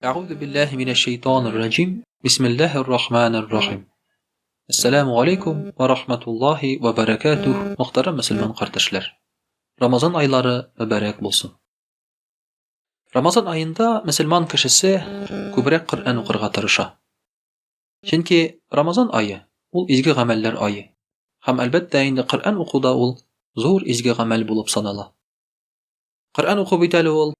Әгъузу биллаһи минәш шәйтанир раҗим. Бисмиллаһир рахманир рахим. Ассаламу алейкум ва рахматуллаһи ва баракатуһ. Мөхтәрәм мөселман кардәшләр. Рамазан айлары мөбарәк булсын. Рамазан аенда мөселман кешесе күбрәк Коръән укырга тырыша. Чөнки Рамазан ае ул изге гамәлләр ае. Һәм әлбәттә инде Коръән уку да ул зур изге гамәл булып санала. Коръән уку бит әле ул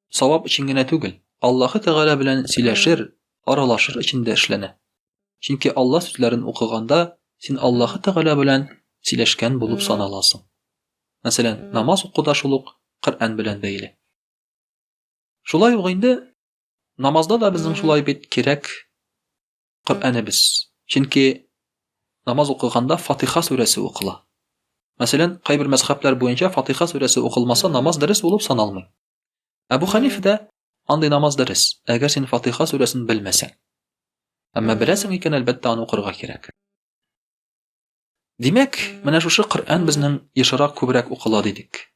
савап өчен генә түгел, Аллаһы Тәгалә белән сөйләшер, аралашыр өчен дә эшләнә. Чөнки Алла сүзләрен укыганда син Аллаһы Тәгалә белән сөйләшкән булып саналасың. Мәсәлән, намаз уку да шул ук Коръән белән бәйле. Шулай ук инде намазда да безнең шулай бит кирәк Коръәнебез. Чөнки намаз укыганда Фатиха сүрәсе укыла. Мәсәлән, кайбер мәзхәбләр буенча Фатиха сүрәсе укылмаса, намаз дөрес булып саналмый. Әбу Хәнифәдә андый намаз дөрес, әгәр син Фатиха сүрәсен белмәсәң. Әмма беләсең икән, әлбәттә, аны укырга кирәк. Димәк, менә шушы Коръән безнең ешрак күбрәк укыла дидек.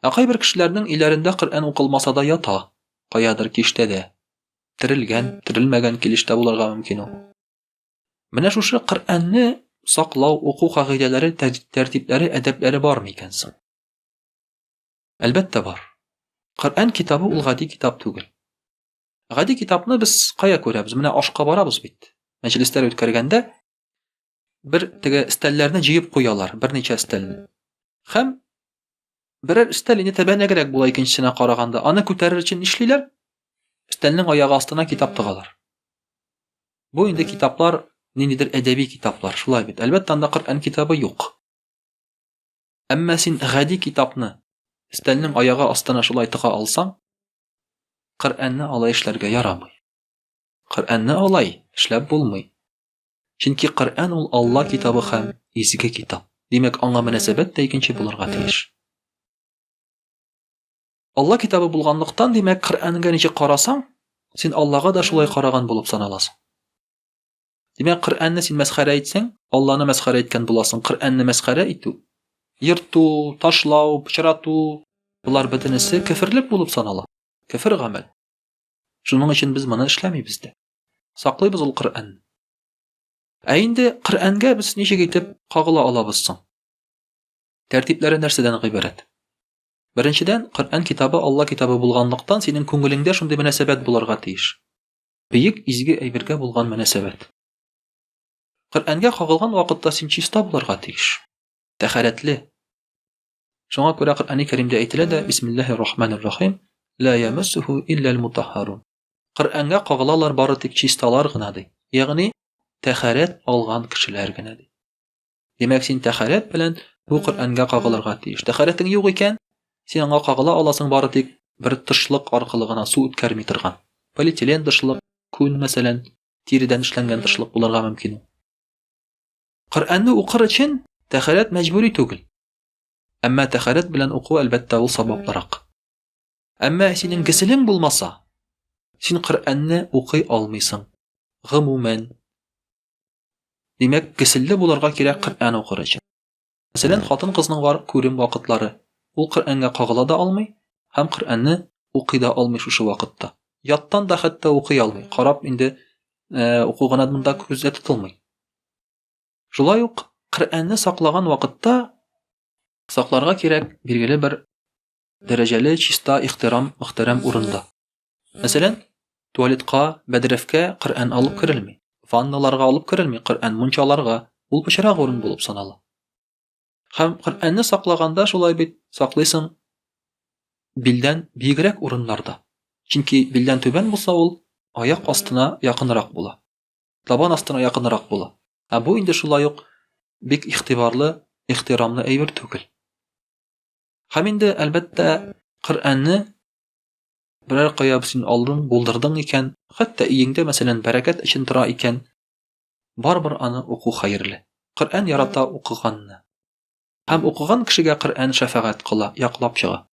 Ә кайбер кешеләрнең өйләрендә Коръән укылмаса да ята, каядыр киштәдә. Терелгән, терелмәгән килеш тә булырга мөмкин ул. Менә шушы Коръәнне саклау, уку кагыйдәләре, тәртипләре, әдәпләре бар микән соң? Әлбәттә бар. Коръән китабы ул гади китап түгел. Гади китапны без кая күрәбез? Менә ашка барабыз бит. Мәҗлесләр үткәргәндә бер теге өстәлләрне җыеп куялар, берничә өстәлне. Һәм берәр өстәл инде тәбәнәгрәк була икенчесенә караганда. Аны күтәрер өчен нишлиләр? Өстәлнең аягы астына китап тыгалар. Бу инде китаплар ниндидер әдәби китаплар, шулай бит. Әлбәттә, анда Коръән китабы юк. Әмма син гади китапны өстәлнең аягы астына шулай тыга алсаң, Коръәнне алай эшләргә ярамый. Коръәнне алай эшләп булмый. Чөнки Коръән ул Алла китабы һәм изге китап. Димәк, аңа мөнәсәбәт тә икенче булырга тиеш. Алла китабы булганлыктан, димәк, Коръәнгә ничек карасаң, син Аллага да шулай караган булып саналасың. Димәк, Коръәнне син мәсхәрә итсәң, Алланы мәсхәрә иткән буласың. Коръәнне мәсхәрә итү, ерту, ташлау, пычрату, болар бөтенесе кеферлек булып санала. Кефер гамәл. Шуның өчен без моны эшләмибез дә. Саклыйбыз ул Коръәнне. Ә инде Коръәнгә без ничек итеп кагыла алабыз соң? Тәртипләре нәрсәдән гыйбарәт? Беренчедән, Коръән китабы Алла китабы булганлыктан, синең күңелеңдә шундый мөнәсәбәт булырга тиеш. Бөек изге әйбергә булган мөнәсәбәт. Коръәнгә кагылган вакытта син чиста булырга тиеш. Тәхәрәтле. Шуңа күрә Коръәни Кәримдә әйтелә дә, Бисмиллаһир рахманир рахим, ла ямассуху илля мутаххарун. Коръәнгә кагылалар бары тик чисталар гына ди. Ягъни тәхәрәт алган кешеләр генә ди. Димәк, син тәхәрәт белән бу Коръәнгә кагылырга тиеш. Тәхәрәтең юк икән, син аңа кагыла аласың бары тик бер тышлык аркылы гына су үткәрми торган. Полиэтилен тышлык, күн мәсәлән, тиредән эшләнгән тышлык булырга мөмкин. Коръәнне укыр өчен тәхәрәт мәҗбүри түгел. Әмма тәхәрәт белән уку әлбәттә ул саваплырак. Әмма синең гөселең булмаса, син Коръәнне укый алмыйсың. Гомумән. Димәк, гөселле булырга кирәк Коръән укыр өчен. Мәсәлән, хатын-кызның бар күрем вакытлары. Ул Коръәнгә кагыла да алмый һәм Коръәнне укый да алмый шушы вакытта. Яттан да хәтта укый алмый. Карап инде э, уку гына монда күздә тотылмый. Шулай ук Коръәнне саклаган вакытта сакларга кирәк билгеле бер дәрәҗәле, чиста, ихтирам, мөхтәрәм урында. Мәсәлән, туалетка, бәдрәфкә Коръән алып керелми. Ванналарга алып керелми Коръән, мунчаларга ул пычрак урын булып санала. Һәм Коръәнне саклаганда шулай бит саклыйсың билдән биегрәк урыннарда. Чөнки билдән түбән булса ул аяк астына якынрак була. Табан астына якынрак була. Ә бу инде шулай ук бик игътибарлы, ихтирамлы әйбер түгел. Һәм инде, әлбәттә, Коръәнне берәр кая син алдың, булдырдың икән, хәтта өеңдә, мәсәлән, бәрәкәт өчен тора икән, барыбер аны уку хәерле. Коръән ярата укыганны. Һәм укыган кешегә Коръән шәфәгать кыла, яклап чыга.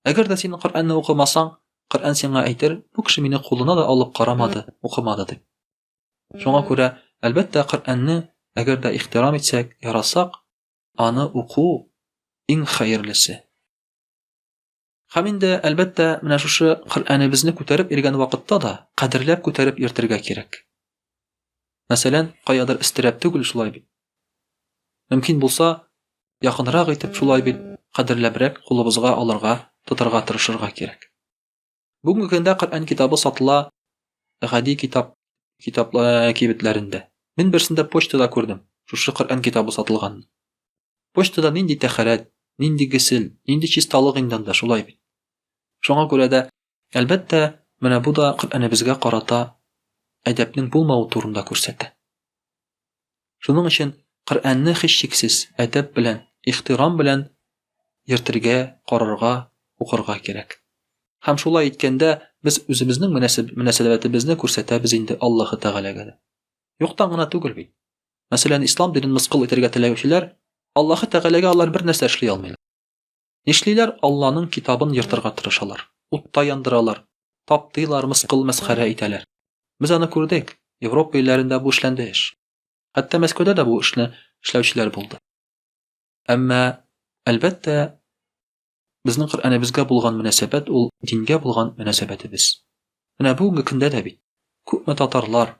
Әгәр дә син Коръәнне укымасаң, Коръән сиңа әйтер, бу кеше мине кулына да алып карамады, укымады дип. Шуңа күрә, әлбәттә, Коръәнне әгәр дә ихтирам итсәк, яратсак, Аны уку иң хәерлесе. Һәм инде, әлбәттә, менә шушы Коръәнебезне күтәреп йөргән вакытта да кадерләп күтәреп йөртергә кирәк. Мәсәлән, каядыр өстерәп түгел шулай бит. Мөмкин булса, якынрак итеп шулай бит, кадерләбрәк кулыбызга алырга, тотарга тырышырга кирәк. Бүгенге көндә Коръән китабы сатыла гади китап китап кибетләрендә. Мин берсендә почтада күрдем, шушы Коръән китабы сатылганны. Почтада нинди тәхәрәт, нинди гесел, нинди чисталык инде анда, шулай бит. Шуңа күрә дә, әлбәттә, менә бу да Коръәнебезгә карата әдәпнең булмавы турында күрсәтә. Шуның өчен Коръәнне һичшиксез әдәп белән, ихтирам белән йөртергә, карарга, укырга кирәк. Һәм шулай иткәндә без үзебезнең мөнәсәбәтебезне күрсәтәбез инде Аллаһы Тәгаләгә дә. Юктан гына түгел бит. Мәсәлән, ислам динен мыскыл итәргә теләүчеләр Аллаһы Тәгаләгә алар бер нәрсә эшли алмыйлар. Нишлиләр? Алланың китабын ертырга тырышалар, утта яндыралар, таптыйлар, мыскыл, мәсхәрә итәләр. Без аны күрдек, Европа илләрендә бу эшләнде эш. Хәтта Мәскәүдә дә бу эшне эшләүчеләр булды. Әмма, әлбәттә, безнең Коръәнебезгә булган мөнәсәбәт ул дингә булган мөнәсәбәтебез. Менә бүгенге көндә дә бит күпме татарлар,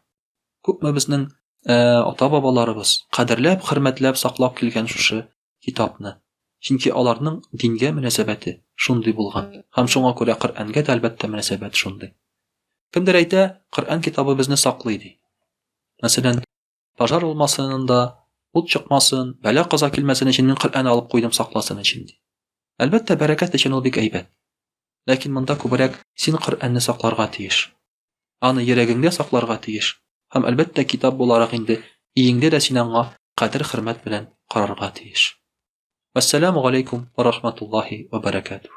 күпме безнең э, ата-бабаларыбыз кадерләп, хөрмәтләп саклап килгән шушы китапны. Чөнки аларның дингә мөнәсәбәте шундый булган. Һәм шуңа күрә Коръәнгә дә әлбәттә мөнәсәбәт шундый. Кемдер әйтә, Коръән китабы безне саклый ди. Мәсәлән, пожар булмасын да, ут чыкмасын, бәла-каза килмәсен өчен мин Коръән алып куйдым сакласын өчен ди. Әлбәттә, бәрәкәт өчен ул бик әйбәт. Ләкин монда күбрәк син Коръәнне сакларга тиеш. Аны йөрәгеңдә сакларга тиеш. Һәм әлбәттә, китап буларак инде өеңдә дә син аңа кадер-хөрмәт белән карарга тиеш. Вәссәламу галәйкүм ва рахматуллаһи ва бәрәкәтүһ.